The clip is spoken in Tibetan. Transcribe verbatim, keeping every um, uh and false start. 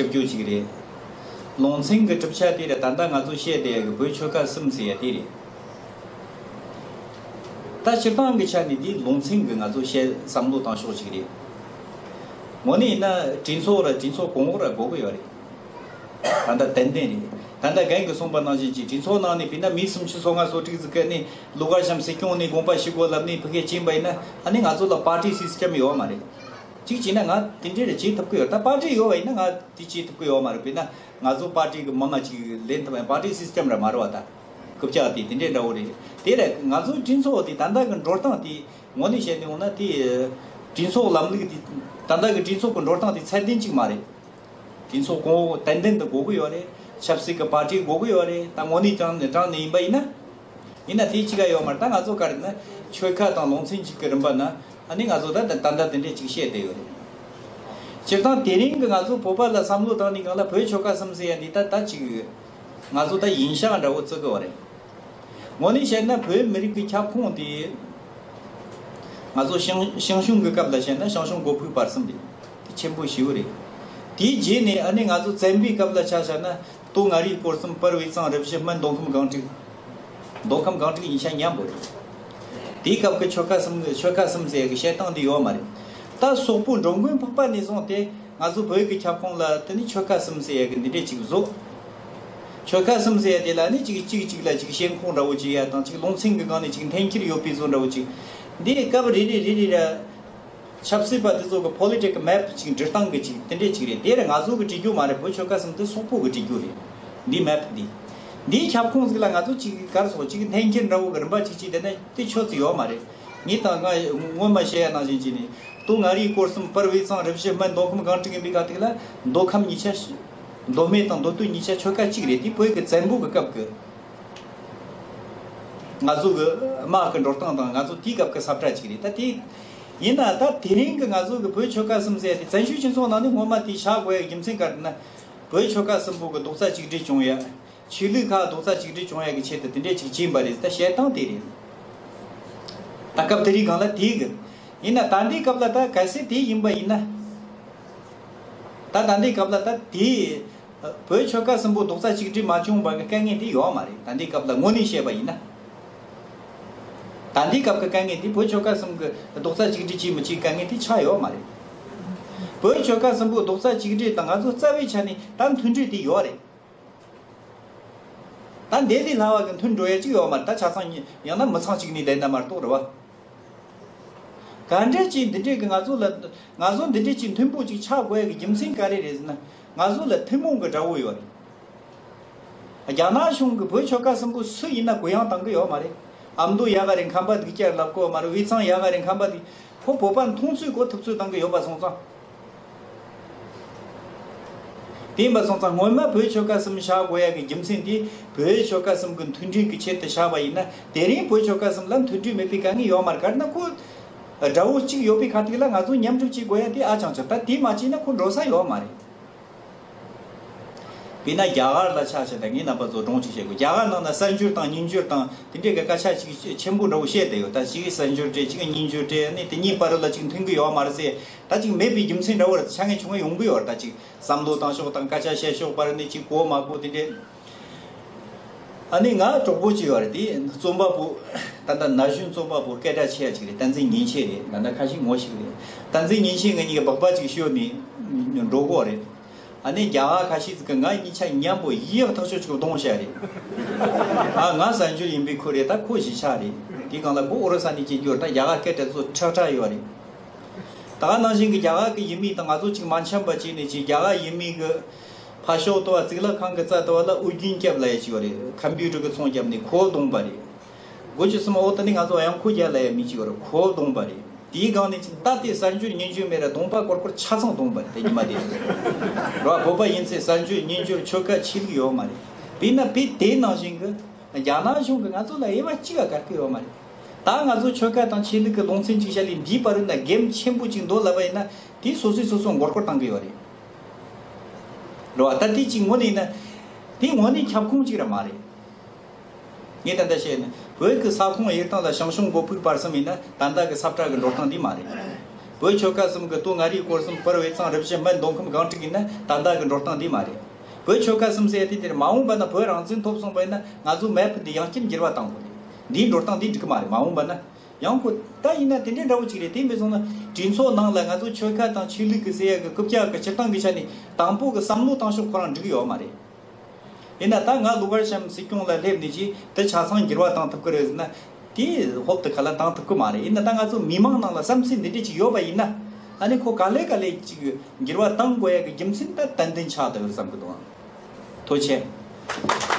སྐྱོབ་རྒྱུ་ཅིག་རེད། ལུང་ཚན་གྱི་གྲུབ་ཆ་དེ་རེད། ད་ལྟ་ང་ཚོ་བཤད་བསྡད་ཡ་གི་བོད་ཆོལ་ཁ་གསུམ་ཟེར་ཡ་དེ་རེད། ད་སྤྱིར་བཏང་གི་ཆ་ནས་དེ་ལུང་ཚན་གྱི་ང་ཚོ་བཤད་བསམ་བློ་བཏང་ཕྱོགས་ཅིག་རེད། དངོས་གནས་ཡིན་ན་གྲོས་ཚོགས་ར་གྲོས་ཚོགས་གོང་འོག་ར་དགོས་ཀྱི་ཡོད་རེད། ད་ལྟ་ཏན་ཏན་རེད། ད་ལྟ་རྒན་གྱིས་གསུངས་པ་ནང་བཞིན་གྱི་གྲོས་ཚོགས་ནང་ནས་དཔེར་ན་མི་སུམ་ཅུ་སོ་ལྔ་སོ་དྲུག་ཙམ་གྱིས་ནི་ལུགས་གར་བྱམས་སྲིད་སྐྱོང་ནས་དགོངས་པ་ཞུ་དགོས་ལབ་ནས་ཕ་གིར་ཕྱིན་པ་ཡིན་ན། ཨ་ནི་ང་ཚོ་ལ་པར་ཊི་སི་སི་ཊེམ་ཡོད་མ་རེད། གཅིག་བྱས་ན་ང་དེ་འདྲས་རེ་བྱེད་ཐུབ་ཀྱི་ཡོད། ད་པར་ཊི་ཡོད་པ་ཡིན་ན་ང་དེ་བྱེད་ཐུབ་ཀྱི་ཡོད་མ་རེད། དཔེར་ན་ང་ཚོ་པར་ཊི་གི་མི་ལྔ་ཅིག་ལེན་ཐུབ་པ་ཡིན། པར་ཊི་སི་སི་ཊེམ་ར་མ་རེད་བ། ད་རྐུབ་བཀྱག་དེ་དེ་འདྲས་འདྲ་བོ་རེད། དེ་རེད། ང་ཚོ་གྲོས་ཚོགས་དེ་ད་ལྟ་གི་འགྲོ་སྟངས་དེ་དངོས་གནས་བཤད་ནས་འོང་ན་དེ་གྲོས་ཚོགས་ལམ་ལུགས་དེ། ད་ལྟ་གི་གྲོས་ཚོགས་ཀྱི་འགྲོ་སྟངས་དེ་ཚད་ལྡན་ཅིག་མ་རེད། གྲོས་ཚོགས་གོང་འོག་ཏན་ཏན་དུ་དགོས་ཀྱི་ཡོད་རེད། ཆབ་སྲིད་ཀྱི་པར་ཊི་དགོས་ཀྱི་ཡོད་རེད། ད་དངོས་གནས་དྲང་ནས་དྲང་ནས་ཡིན་པ་ཡིན་ན། ཡིན་ན་དེ་གཅིག་ག་ཡོད་མ་རེད། ད་ང་ཚོ་ག་རེ་ན་ཆོལ་ཁ་དང་ལུང་ཚན་གཅིག་གི་རིམ་པ་ན། ཨ་ནི་ང་ཚོ་ད་ད་ད་ལྟ་དེ་འདྲས་ཅིག་བཤད་བསྡད་ཡོད་རེད། སྤྱིར་བཏང་དེ་རིང་གི་ང་ཚོ་བོད་པ་ལ་བསམ་བློ་བཏང་ནས་གང་ལ་བོད་ཆོལ་ཁ་གསུམ་ཟེར་ཡ་འདི་ད་ད་ཅིག་ང་ཚོ་ད་ཡིན་ཤག་འདྲ་བོ་བརྩི་གི་ཡོད་རེད། དངོས་གནས་བཤད་ན་བོད་མི་རིགས་ཀྱི་ཁྱབ་ཁོངས་དེ། ང་ཚོ་ཞང་ཞང་ཞུང་གི་སྐབས་ལ་བཤད་ན་ཞང་ཞུང་སྒོ་ཕུག་བར་གསུམ་རེད། དེ་ཆེན་པོ་ཞེ་པོ་རེད། དེའི་རྗེས་ནས་ཨ་ནི་ང་ཚོ་བཙན་པོའི་སྐབས་ལ་ཆ་བཞག་ན། སྟོད་མངའ་རིས་སྐོར་གསུམ། བར་དབུས་གཙང་། རུ་བཞི་སྨད། མདོ་ཁམས་སྒང་དྲུག། མདོ་ཁམས་སྒང་དྲུག་ཡིན་ཤག་མཉམ་པོ་རེད། དེའི་སྐབས་ཀྱི་ཆོལ་ཁ་གསུམ་གྱི་ཆོལ་ཁ་གསུམ་ཟེར་གྱི་བཤད་སྟངས་དེ་ཡོད་མ་རེད། ད་སོག་པོ་འགྲོ་མགོན་འཕགས་པ་ནས་བཟུང་སྟེ་ང་ཚོ་བོད་ཀྱི་ཁྱབ་ཁོངས་ལ་དེ་ནི་ཆོལ་ཁ་གསུམ་ཟེར་ཡ་གི་འདི་འདྲས་ཅིག་བཟོ། ཆོལ་ཁ་གསུམ་ཟེར་ཡ་དེ་ལ་ནི་གཅིག་གཅིག་གཅིག་ལ་གཅིག་ཞེན་ཁོག་འདྲ་བོ་ཅིག་ཡ་དང་། གཅིག་ལུང་ཚན་གྱི་སྒང་ནས་གཅིག་འཐེན་འཁྱེར་ཡོད་པའི་བཟོ་འདྲ་བོ་ཅིག་འདི་སྐབས་རེ་རེ་རེ་རེ་ར། ཆབ་སྲིད་པ་དེ་ཚོ་གི་པོ་ལི་ཊིག་གི་མེབ་ཅིག་འབྲི་སྟངས་གི་ཅིག་དེ་འདྲས་ཅིག་རེད། དེ་ར་ང་ཚོ་གི་བྲིས་རྒྱུ་མ་རེད། བོད་ཆོལ་ཁ་གསུམ་དེ་སོག་པོ་གི་བྲིས་རྒྱུ་རེད། འདི་མེབ་འདི། འདིའི་ཁྱབ་ཁོངས་ཟིག་ལ་ང་ཚོ་ཅིག་གར་སོགས་ཅིག་འཐེན་འཁྱེར་འདྲ་བོ་གི་རིམ་པ་ཅིག་ཅིག་དེ་ནས་དེ་ཆོད་ཅིག་ཡོད་མ་རེད། ངས་ད་ང་སྔོན་མ་བཤད་ཡ་ནང་བཞིན་ཅིག་ནི་སྟོད་མངའ་རིས་སྐོར་གསུམ། བར་དབུས་གཙང་། རུ་བཞི་སྨད། མདོ་ཁམས་སྒང་དྲུག་ཡིན་པའི་ཁ་ཐུག་ལ་མདོ་ཁམས་གཉིས་ཆ། མདོ་སྨད་དང་མདོ་སྟོད་གཉིས་ཆ་ཆོལ་ཁ་གཅིག་རེད། དེ་བོད་ཀྱི་བཙན་པོ་གི་སྐབས་ཀྱི་ང་ཚོ་གི་དམག་གི་འགྲོ་སྟངས་དང་ང་ཚོ་དེའི་སྐབས་ཀྱི་ས་བཀྲ་གཅིག་རེད། ད་དེ་ཡིན་ན་ད་དེ་རིང་གི་ང་ཚོ་གི་བོད་ཆོལ་ཁ་གསུམ་ཟེར་དེ་བཙན་བྱོལ་སྤྱི་ཚོགས་ནང་ནས་སྔོན་མ་དེ་བཞག་དགོས་ཡ་རྒྱུ་མཚན་ག་རེ་ན། བོད་ཆོལ་ཁ་གསུམ་པོ་གི་རྡོག་རྩ་གཅིག་སྒྲིལ་བྱུང་ཡ། ཆོས་ལུགས་ཁག་རྡོག་རྩ་གཅིག་སྒྲིལ་བྱུང་ཡ་གི་ཆེད་དུ་དེ་འདྲས་ཅིག་བྱས་པ་རེད། ད་བཤད་སྟངས་དེ་རེད། ད་སྐབས་དེ་རིང་སྒང་ལ་དེ་གི་ཡིན་ན། ད་འདིའི་སྐབས་ལ་ད་གལ་སྲིད་དེ་ཡིན་པ་ཡིན་ན། ད་ད་འདིའི་སྐབས་ལ་ད་དེ་བོད་ཆོལ་ཁ་གསུམ་པོ་རྡོག་རྩ་གཅིག་སྒྲིལ་མ་བྱུང་བ་གི་དཀའ་ངལ་དེ་ཡོད་མ་རེད། ད་འདིའི་སྐབས་ལ་དངོས་གནས་བཤད་པ་ཡིན་ན། ད་འདིའི་སྐབས་ཀྱི་དཀའ་ངལ་དེ་བོད་ཆོལ་ཁ་གསུམ་གི་རྡོག་རྩ་གཅིག་སྒྲིལ་བྱེད་མི་བྱེད་དཀའ་ངལ་དེ་ཆགས་ཡོད་མ་རེད། བོད་ཆོལ་ཁ་གསུམ་པོ་རྡོག་རྩ་གཅིག་སྒྲིལ་དང་ང་ཚོ་རྩ་བའི་ཆ་ནས་ད་མཐུན་སྒྲིལ་དེ་ཡོད་རེད། ད་འདི་ལས་སླ་བ་གི་མཐུན་འགྲོ་ཡ་གཅིག་ཡོད་མ་རེད། ད་ཆ་ཚང་ཡང་ན་མི་ཚང་གཅིག་ནས་བསྡད་ན་མ་གཏོགས་རེད་བ། ག་འདྲ་ཅིག་འདི་འདྲས་ཀྱི་ང་ཚོ་ལ་ང་ཚོ་འདི་འདྲས་ཅིག་མཐུན་པོ་ཅིག་ཆགས་དགོས་ཡ་གི་རྒྱུ་མཚན་ག་རེ་རེད་ཟེར་ན། ང་ཚོ་ལ་ཐུན་མོང་གི་དགྲ་བོ་ཡོད་རེད། རྒྱ་ནག་གཞུང་གིས་བོད་ཆོལ་ཁ་གསུམ་པོ་སུ་ཡིན་ན་གུ་ཡངས་བཏང་གི་ཡོད་མ་རེད། ཨ་མདོ་ཡག་ག་རེད། ཁམས་པ་སྡུག་ཅག་ལབ་གོ་མ་རེད། དབུས་གཙང་ཡག་ག་རེད། ཁམས་པ་སྡུག་ཁོ་བོད་པ་མཐོང་ཚུལ་གོ་ཐུབ་ཚུལ་བཏང་གི་ཡོད་པ་སོང་ཙང་། དེ་ཡིན་པ་སོང་ཙང་སྔོན་མ་བོད་ཆོལ་ཁ་གསུམ་བཞག་དགོས་ཡ་གི་རྒྱུ་མཚན་དེ་བོད་ཆོལ་ཁ་གསུམ་གི་མཐུན་སྒྲིལ་གི་ཆེད་དུ་བཞག་པ་ཡིན་ན། དེ་རིང་བོད་ཆོལ་ཁ་གསུམ་ལ་མཐུན་སྒྲིལ་མེད་པའི་དཀའ་ངལ་ཡོད་མ་རེད། ག་རེ་ན་ཁོ་དགྲ་བོ་གཅིག་ཡོད་པའི་ཁ་ཐུག་ལ་ང་ཚོ་མཉམ་རུབ་བྱེད་དགོས་ཡ་དེ་ཨ་ཅང་ཅང་ད་དེ་མ་བྱས་ན་ཁོ་འགྲོ་ས་ཡོད་མ་རེད། དཔེར་ན་རྒྱ་གར་ལ་ཆ་བཞག་ན། ད་ངས་རྣམ་པ་ཚོ་སྒྲུང་ཅིག་བཤད་དགོས། རྒྱ་གར་ནང་ན་གསར་འབྱོར་དང་རྙིང་འབྱོར་དང་དེ་འདྲའི་གི་སྐད་ཆ་ཅིག་ཆེན་པོ་འདྲ་བོ་བཤད་བསྡད་ཡོད། ད་གཅིག་གསར་འབྱོར་རེད། གཅིག་རྙིང་འབྱོར་རེད། ཨ་ནི་དེ་གཉིས་བར་ལ་ཅིག་མཐུན་གི་ཡོད་མ་རེད་ཟེར། ད་ཅིག་མེད་པའི་རྒྱུ་མཚན་འདྲ་བོ་རེད། ཆ་ངེས་ཆུང་ངེས་ཡོང་གི་ཡོད་རེད། ད་ཅིག་བསམ་བློ་བཏང་ཕྱོགས་དང་སྐད་ཆ་བཤད་ཕྱོགས་བར་ནས་ཅིག་གོ་མ་གོ་དེ་འདྲའི། ཨ་ནི་ང་གྲོགས་པོ་ཅིག་ཡོད་རེད། དེ་རྩོམ་པ་པོ། ད་ལྟ་ན་གཞོན་རྩོམ་པ་པོ་སྐད་གྲགས་ཆེ་ཡ་ཅིག་རེད། བསྟན་འཛིན་ཉིན་བྱེད་རེད། ད་ལྟ་ཁ་ཤས་ངོ་ཤེས་ཀྱི་རེད། བསྟན་འཛིན་ཉིན་བྱེད་ང་གཉིས་ཀྱི་སྦག་སྦག་ཅིག་ཤོར་ནས་འགྲོ་གི་ཡོད་རེད། ཨ་ནི་རྒྱ་གར་ཁ་ཤས་ཅིག་གིས་ང་གཉིས་ཆ་མཉམ་པོ་ཡག་ཐག་ཆོད་ཅིག་བརྡུངས་བཞག་རེད། ཨ་ང་གསར་འབྱོར་ཡིན་པའི་ཁུལ་རེད། ད་ཁོ་གཞིས་ཆགས་རེད། དེ་སྒང་ལ་ཁོ་ཨོ་རོད་ས་ནས་སྐྱེས་རྒྱུ་རེད། ད་རྒྱ་གར་སྐད་གྲགས་ཚོ་ཁྲག་ཁྲག་ཡོད་རེད། ད་ག་ནང་བཞིན་གྱི་རྒྱ་གར་གྱི་ཡུལ་མི་དང་ང་ཚོ་ཅིག་མ་འཆམ་པ་བྱས་ནས་ཅིག་རྒྱ་གར་ཡུལ་མི་གི་ཕར་ཕྱོགས་དུ་བ་གཙུག་ལག་ཁང་གི་རྩ་དུ་བ་ལ་ཨུ་རྒྱན་སྐྱབས་ལབ་ཡ་ཅིག་ཡོད་རེད། ཁམ་པུ་ཊར་གི་ཚོང་བརྒྱབ་ནས་ཁོ་བརྡུངས་པ་རེད། སྒོ་ཅིག་སོང་། ཨོ་ད་ནི་ང་ཚོ་གཡང་ཁོ་རྒྱལ་ལབ་ཡ་མི་ཅིག་ཡོད་རེད། ཁོ་བརྡུངས་པ་རེད། དེའི་སྒང་ནས་ཅིག་ད་དེ་གསར་འབྱོར་རྙིང་འབྱོར་མེད་ར་གདོང་པ་ཀོར་ཀོར་ཆ་ཚང་བརྡུངས་པ་རེད། དེ་ཉི་མ་དེ་རེད་བ། བོད་པ་ཡིན་ཚེ་གསར་འབྱོར་རྙིང་འབྱོར་ཆོལ་ཁ་ཆོས་ལུགས་ཡོད་མ་རེད། དཔེར་ན་དཔེ་དེ་ནང་བཞིན་གྱི་རྒྱ་ནག་གཞུང་གིས་ང་ཚོ་ལ་དབྱེ་བ་གཅིག་ག་བཀར་གི་ཡོད་མ་རེད། ད་ང་ཚོ་ཆོལ་ཁ་དང་ཆོས་ལུགས་ཀྱི་ལུང་ཚན་གཅིག་བཤད་ལས་འདིའི་བར་ན་གེམ་ཆེན་པོ་གཅིག་འདུག་ལབ་པ་ཡིན་ན། དེ་སོ་སོས་སོ་སོ་མགོ་སྐོར་བཏང་གི་ཡོད་རེད། རེད་བ། ད་དེ་གཅིག་དངོས་གནས་ཡིན་ན་དེ་དངོས་གནས་ཁྱབ་ཁོངས་གཅིག་ར་མ་རེད། ངས་ད་ལྟ་བཤད་ན་བོད་ཀྱི་ས་ཁོངས་དབྱེ་སྟངས་ལ་ཞང་ཞུང་སྒོ་ཕུག་བར་གསུམ་ཡིན་ན་ད་ལྟ་གི་ས་བཀྲ་གི་འགྲོ་སྟངས་འདི་མ་རེད། བོད་ཆོལ་ཁ་གསུམ་གྱི་ལྟོ་ང་རིའི་སྐོར་གསུམ་བོད་དབུས་གཙང་རུ་བཞི་མི་མདོ་ཁམས་སྒང་དྲུག་ཡིན་ན་ད་ལྟ་གི་འགྲོ་སྟངས་འདི་མ་རེད། བོད་ཆོལ་ཁ་གསུམ་ཟེར་དེ་དེར་མ་འོངས་པ་ན་བོད་རང་བཙན་ཐོབ་སོང་བ་ཡིན་ན་ང་ཚོ་མེད་པ་འདི་ཡང་བསྐྱར་འགྱུར་བ་བཏང་དགོས་རེད། འདིའི་འགྲོ་སྟངས་འདི་འགྲིག་གི་མ་རེད། མ་འོངས་པ་ན་ཡང་ཁོ་ད་ཡིན་ན་དེ་འདྲའི་འདྲ་བོ་ཅིག་རེད། དེ་མི་སོང་ན་གྲོས་ཚོགས་ནང་ལ་ང་ཚོ་ཆོལ་ཁ་དང་ཆོས་ལུགས་ཀྱི་ཟེར་ཡ་གི་རྐུབ་བཀྱག་གི་སྤྱིར་བཏང་གི་ཆ་ནས་དང་པོ་གི་བསམ་བློ་བཏང་ཕྱོགས་ཁོ་རང་འགྲིག་གི་ཡོད་མ་རེད། ཡིན་ན་ད་ང་ཀླུ་མཁར་བྱམས་སྲིད་སྐྱོང་ལ་སླེབས་ནས་ཀྱིས་དེ་ཆ་ཚང་འགྱུར་བ་བཏང་ཐུབ་ཀྱི་རེད་ཟེར་ན། དེ་ཧོབ་ཏེ་ཁ་ལ་བཏང་ཐུབ་ཀྱི་མ་རེད། ཡིན་ན་ད་ང་ཚོ་མི་མང་ནང་ལ་བསམ་ཚུལ་འདི་འདྲ་ཅིག་ཡོད་པ་ཡིན་ན། ཨ་ནི་ཁོ་ག་ལེ་ག་ལེ་ཅིག་འགྱུར་བ་བཏང་དགོས་ཡ་གི་རྒྱུ་མཚན་ད་ཏན་ཏན་ཆགས་བསྡད་ཡོད་བསམ་གྱི་འདུག། ཨང་། ཐུགས་རྗེ་ཆེ།